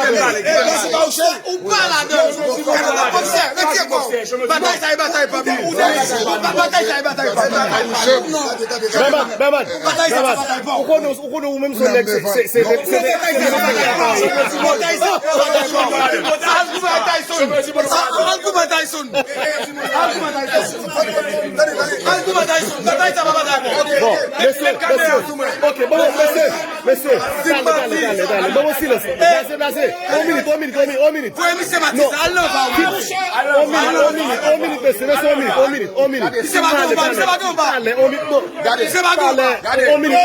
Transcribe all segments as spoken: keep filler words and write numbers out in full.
kite m pale. Ou pa ladan. Bòksè, retire kò w. Batay sa e batay pa m. Batay sa e batay pa m. Bèman, Bèman, Bèman. Ou konnen, ou konnen ou menm se yon nèg, se, se, se, se, se, se, se, Al goumen Tyson. Al goumen Tyson. Al goumen Tyson. Al goumen Tyson. Batay sa pa batay bon. Bon, mesye, mesye. Ok, bon, mesye, mesye. Talè, talè, talè, talè. Bon, silans. Blaze, blaze. On minit, on minit, on minit, on minit. Frè, misye Matis, al nan va w. On minit, on minit, on minit, mesye, mesye, on minit, on minit, on minit. Misye pa gen yon ba, misye pa gen yon ba. Talè, on minit, bon. Misye pa gen yon ba. Talè, on minit.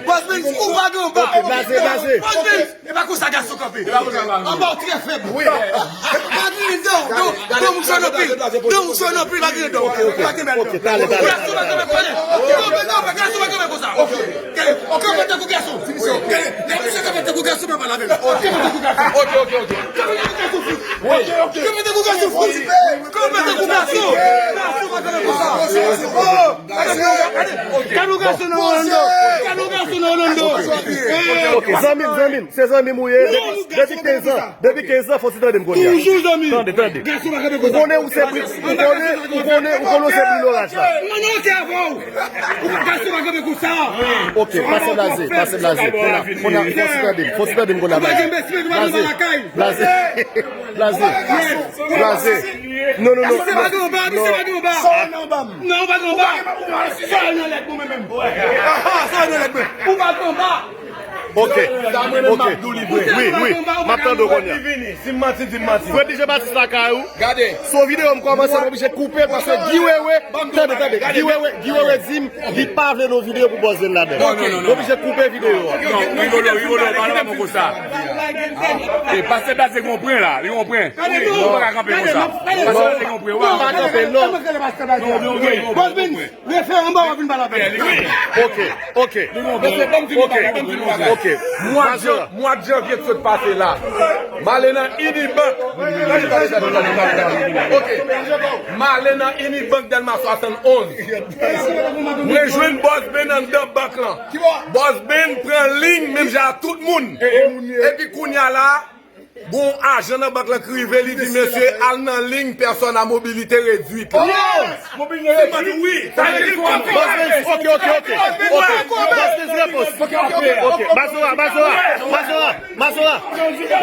Bòs Benz, ou pa gen yon ba. Ok, blaze, blaze. Bòs Benz. E pa konsa gason kanpe. Anba w trè fèb. Wi. Pa griyen do, do, do moun jwenn anpil. Do moun jwenn anpil, pa griyen do. Pa griyen do. Ok, talè, talè. Gason pa kanpe, pale. Kanpe, kanpe, gason pa kanpe konsa. Kanpe tankou gason. Lè misye kanpe tankou gason, pa pale avè l. Kanpe tankou gason. Ok, ok, ok. Kanpe tankou gason, fi. Kanpe tankou gason, fi. Kanpe tankou gason. Gason pa kanpe konsa. Gade yon gason nan Orlando. Gade yon gason nan Orlando. Ok, zanmi m, zanmi m, se zanmi m ou ye. Depi, depi kenz an, depi kenz an, fò w tande m kounye a. Toujou zanmi. Tande, tande. Gason pa kanpe konsa. Ou konnen ou se pri-, ou konnen, ou konnen, ou konnen ou se pri loraj la. Mwen nan ote avè w. Ou pa gason pa kanpe konsa. Ok, pase blaze, pase blaze. Kounye a, kounye a, fò w tande m, fò w tande m kounye a, blaze. Blaze, blaze, blaze. Non, non, non. Misye pa gen anba, misye pa gen anba. Sa w nan anba m? Non, ou pa gen anba. Sa w nan lèt mwen menm. Sa w nan lèt mwen. Ou pa gen anba. Ok, ok. Wi, wi. M ap tande w kounye a. Si m manti, di m manti. Frè D J Batis lakay ou. Gade. Sou videyo m kòmanse, m oblije koupe paske Guy Wewe, tande, tande, Guy Wewe, Guy Wewe di m li pa vle nou videyo pou Bòs Benz ladan. Ok. M oblije koupe videyo a. Non, Rigolo, Rigolo, pa nan mwen konsa. E pastè Blaze gon pwen la, li gon pwen. Ou pa ka kanpe konsa. Pastè Blaze gon pwen, ou pa ka kanpe. Pa kanpe, non. Bòs Benz, refè anba w ap vin pale avè m. Ok, ok. Ok, ok. Mwa jan, mwa janvye k sot pase la. M ale nan Unibank. Ok. M ale nan Unibank Dèlma swasannonz. Mwen jwenn Bòs Benz anndan bank lan. Bòs Benz pran liy menm jan ak tout moun. Epi kounye a la, gon ajan nan bank lan ki rive, li di, "Mesye, al nan liy pèsòn a mobilite redwit la." Mobilite redwit? Wi. Sa vle di kwa? Bòs Benz, ok, ok, ok. Ok. Bòs Benz, repons. Ok, Mazora, Mazora, Mazora, Mazora.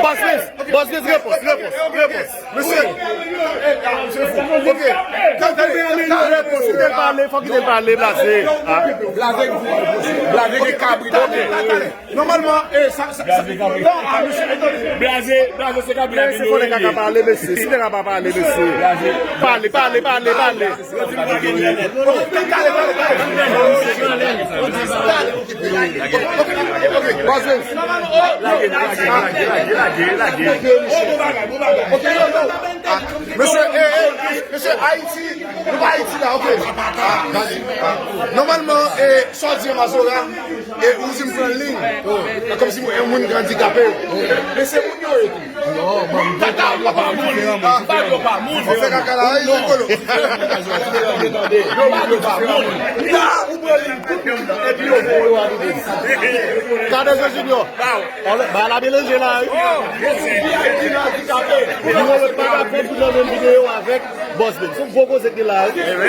Bòs Benz, Bòs Benz, repons, repons, repons. Mesye, eh, eh, mesye fou. Ok. Repons, kite l pale, fò kite l pale, Blaze. Ah. Blaze, Blaze gen kabrit. Ok. Nòmalman, eh, sa, sa, sa, non, ah, mesye, etone. Blaze, Blaze, se kabrit. Men se fò nèg la ka pale, mesye. Si nèg la pa pale, mesye. Pale, pale, pale, pale. Mesye, eh, eh, mesye, Ayiti, nou pa Ayiti la, ok. Nòmalman, eh, sa w di a Mazora, e ou di m pran liy. Kòmsi yon moun ki andikape. Men se moun yo ye tou. Non, man, m pa ta, m pa moun. M pa yo pa moun. Ou fè kaka la, wi, Rigolo. Yo pa yo pa moun. Ou pran liy tout moun, epi yo voye yo a vide. Cardozo Junior. Ba la melanje la, wi. Yo pa dakò pou nan menm videyo avèk Bòs Benz. Se yon gwo koze ki la, wi.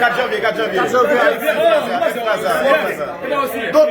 Kat janvye, kat janvye. Kat janvye. Donk,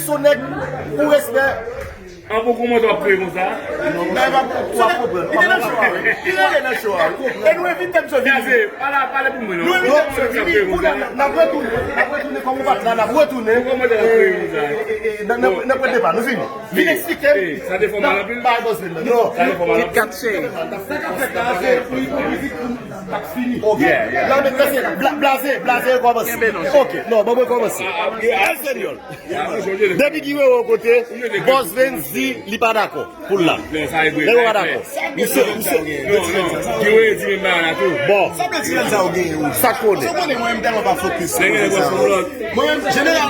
Wi, s on nèg pou respè. An bon kòman w ap kreye konsa? Nan, e pa pou w ap konprann. Li te nan cho a, wi. Li rele nan cho a, wi. E nou envite misye vini. Pale, pale pou mwen, non. Nou envite misye vini. Kounye a, n ap retounen. N ap retounen kòm ou pa t la, n ap retounen. Kòman w ap kreye konsa? E, e, e, nan, nan, nan pwen depa, nou fini. Vin eksplike m. Sa te fè w mal anpil? Bay bòs vin nan. Non. Sa te fè w mal anpil? Kit Kat cheri. Sa k ap fèt la, se pou mizik pou t ap fini. Ok. Yeah, yeah. La, men, mèsi. Bla-, blaze, blaze, rekòmanse. Kenbe non. Ok, non, ban mwen kòmanse. Èl Senyòl. Depi Guerrero kote, Bòs Vens di li pa dakò pou l la. Nèg yo pa dakò. Misye, misye. Non, non. Guerrero di menm bagay la tou. Bon. Sa vle di lè sa ou genyen, wi. Sa konnen. Sa konnen, mwen menm tèlman pa fokis. Nèg yo pa fokis. Mwen menm, jeneral,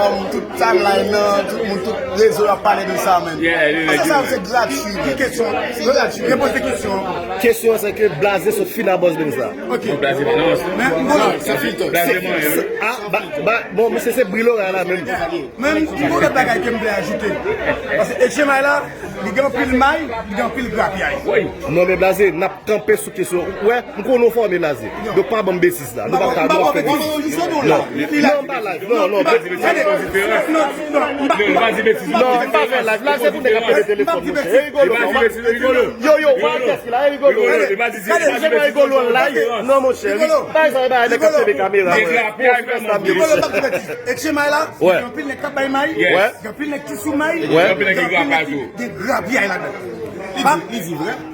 platfòm, tout timeline nan, tout moun, tout rezo yo ap pale de sa, menm. Yeah, yeah, yeah. Paske sa yo se gratui, menm. Ki kesyon? Se gratui. Repoze kesyon. Kesyon an se ke Blaze sot fin a bòz menm sa. Ok. Bon, Blaze pa nan. Men, bon, sa filtè. Blaze mwen, wi. Ah, ba, ba, bon, misye se bri loray la menm. Men, m gon lòt bagay ke m vle ajoute. Paske H M I la, li gen anpil may, li gen anpil grapyay. Non, men Blaze, n ap kanpe sou kesyon. Ou wè, m konnen w fòme Blaze. Donk, pa ban m betiz la. Nou pa ka, nou ap fè betiz. Non, non, m pa live. Non, non, betiz. Non, non, m pa, m pa, m pa fè live. Live se pou nèg ap pede telefòn, monchè. E Rigolo. Yo, yo, ou wè kès ki la, e Rigolo. Gade, se pa Rigolo an live. Non, monchè. Pa egzanp, e pa nèg k ap tene kamera. Bon, sipèsta, m ye, monchè. H M I la, gen anpil nèg k ap bay may, gen anpil nèg ki sou may, gen anpil nèg ki grapyay tou. Gen grapyay ladan. Pa,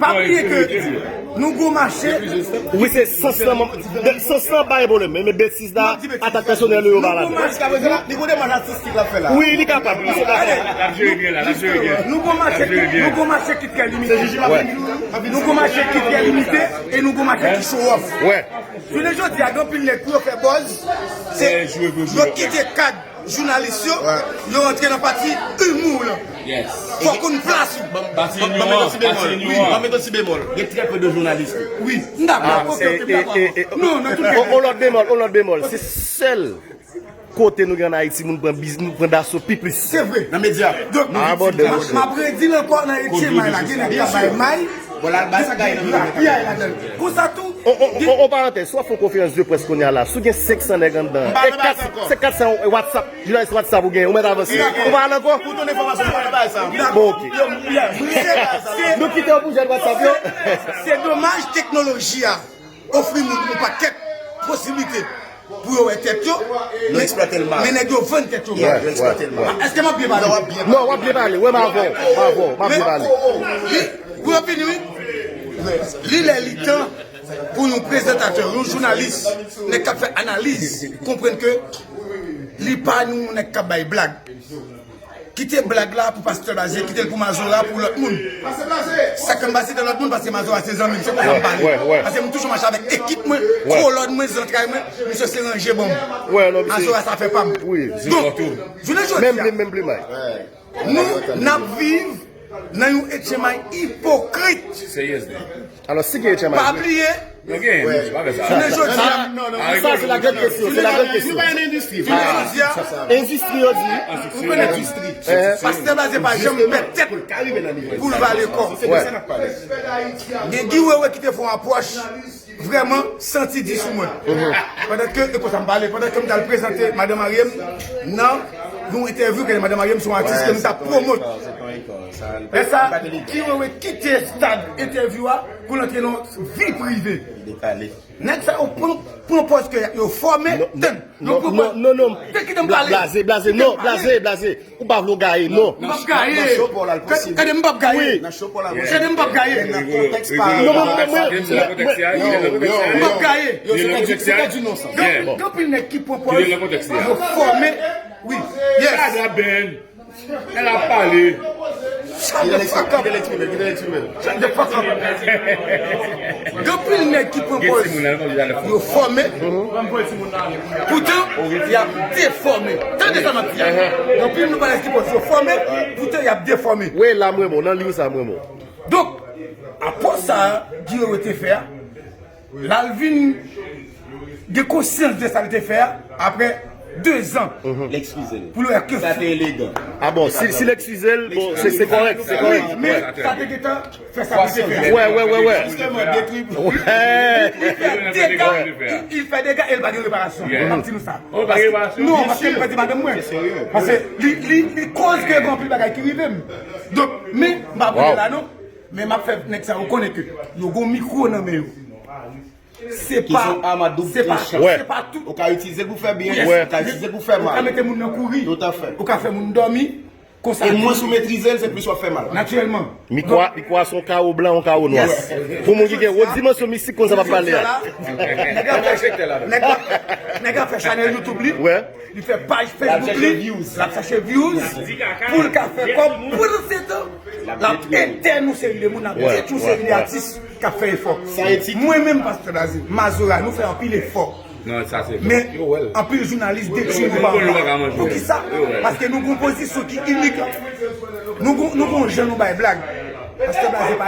pa bliye ke nou gon mache. Wi, se sans lan, sans lan pa gen pwoblèm, men, men betiz la, atak pèsonèl yo, yo pa ladan. Jiskaprezan la, li gon demach atistik l ap fè la. Wi, li kapab, li se kapab. Nou gon mache, nou gon mache ki trè limite. Nou gon mache ki trè limite e nou gon mache ki show off. Jounen jodi a, gen anpil nèg pou yo fè buzz, se yo kite kad jounalis yo, yo rantre nan pati imou lan. Fòk ou n plas ou. Pati imou an, pati imou an. Ban m met yon ti bemòl. Gen trè pe de jounalis. Wi, m dakò. Ok, ok, m dakò. Non, nan tout ka. On lòt bemòl, on lòt bemòl. Se sèl kote nou gen an Ayiti, moun pran biz, moun pran daso pi plis. Se vre. Nan medya. Donk, m ap redi l ankò nan H M I la, gen nèg k ap bay may, gen grapyay ladan. Konsa tou, on parantèz, si w ap fè yon konferans de près kounye a la, si w gen senk san nèg anndan, e kat, se kat san WhatsApp, jounalis WhatsApp ou gen, ou mèt avanse. Ou pa al ankò? Pou ton enfòmasyon, m pa nan bagay sa. Bon, ok. Nou kite yo pou jèn WhatsApp yo. Se domaj teknoloji a ofri moun yon pakèt posiblite pou yo wè tèt yo, men nèg yo vann tèt yo mal. Èske m ap byen pale? Non, w ap byen pale. Wi, m avè w. M avè w. M ap byen pale. Li, pou yo fini, wi. Li lè, li tan pou yon prezantatè, yon jounalis, nèg k ap fè analiz, konprann ke li pa yon nèg k ap bay blag. Kite blag la pou Pastè Blaze, kite l pou Mazora, pou lòt moun. Sa k fè m pa site lòt moun, paske Mazora se zanmi m, se konsa m pale. Paske m toujou mache avèk ekip mwen, kolòn mwen, zantray mwen, misye se ranje ban m. Mazora sa fè pa m. Donk, jounen jodi a, nou, n ap viv nan yon H M I ipokrit. Alò, si gen H M I, pa bliye. Jounen jodi a, sa se la gran kesyon, se la gran kesyon. Endistri yo di, ou konnen endistri. Pastè Blaze pa janm pèd tèt pou l vale kò. Gen Guy Wewe ki te fè yon apwòch vrèman santi di sou mwen. Pandan ke, e konsa m pale, pandan ke m t al prezante madan marye m nan yon entèvyou ke madan marye m se yon atis ke m t ap pwomot. Lè sa, Guy Wewe kite stad entèvyou a pou l antre nan vi prive. Nèg sa yo pran, pran pòz ke yo fòme. Tann, non, non, non, non. Te kite m pale. Blaze, Blaze, non, Blaze, Blaze. Ou pa vle w gaye, non. M p ap gaye. Gade, m p ap gaye. Gade, m p ap gaye. Non, mwen, mwen, mwen, mwen, mwen, m p ap gaye. Gen, gen anpil nèg ki pran pòz yo fòme. Wi. Yes. Elle a parlé. Shut the fuck up. Shut the fuck up. Gen anpil nèg ki pran pòz yo fòme, poutan y ap defòme. Tande sa m ap di a. Gen anpil nou pa ki pòz yo fòme, poutan y ap defòme. Wi, la m renmen w, nan liy sa m renmen w. Donk, apwòch sa a, Guy Wewe te fè a, l al vin gen konsyans de sa l te fè a, apre de zan. L ekskize l. Pou l wè ke sa te elegan. Ah bon, si, si l ekskize l, bon, se, se kòrèk, se kòrèk. Men sa te gentan fè sa te fè. Wè, wè, wè, wè. Li fè dega, li, li fè dega e l pa gen reparasyon. M ap di nou sa. Non, paske m pèdi madanm mwen. Paske li, li, li koz ke gen anpil bagay ki rive m. Donk, men, m pa prale la non. Men m ap fè nèg sa yo konnen ke yo gon mikwo nan men yo. Se pa, se pa, se pa tout. Ou ka itilize l pou fè byen, ou ka itilize l pou fè mal. Ou ka mete moun nan kouri. Ou ka fè moun dòmi. Konsa. E mwens ou metrize l, se plis w ap fè mal. Natirèlman. Mikwo a, mikwo a se yon kawo blan, yon kawo nwa. Pou moun ki gen wot dimansyon mistik, konn sa m ap pale a. Nèg la fè, nèg la, nèg la fè chanèl YouTube li. Li fè paj Facebook li. L ap chache views. L ap chache views. Pou l ka fè kòb. Pandan se tan, L ap etèn yon seri de moun, l ap detwi yon seri de atis k ap fè efò. Mwen menm, Pastè Blaze, Mazora, nou fè anpil efò. Non, sa se Men anpil jounalis detwi nou pa. Poukisa? Paske nou gon pozisyon ki inik. Nou gon jan nou bay blag. Pastè Blaze pa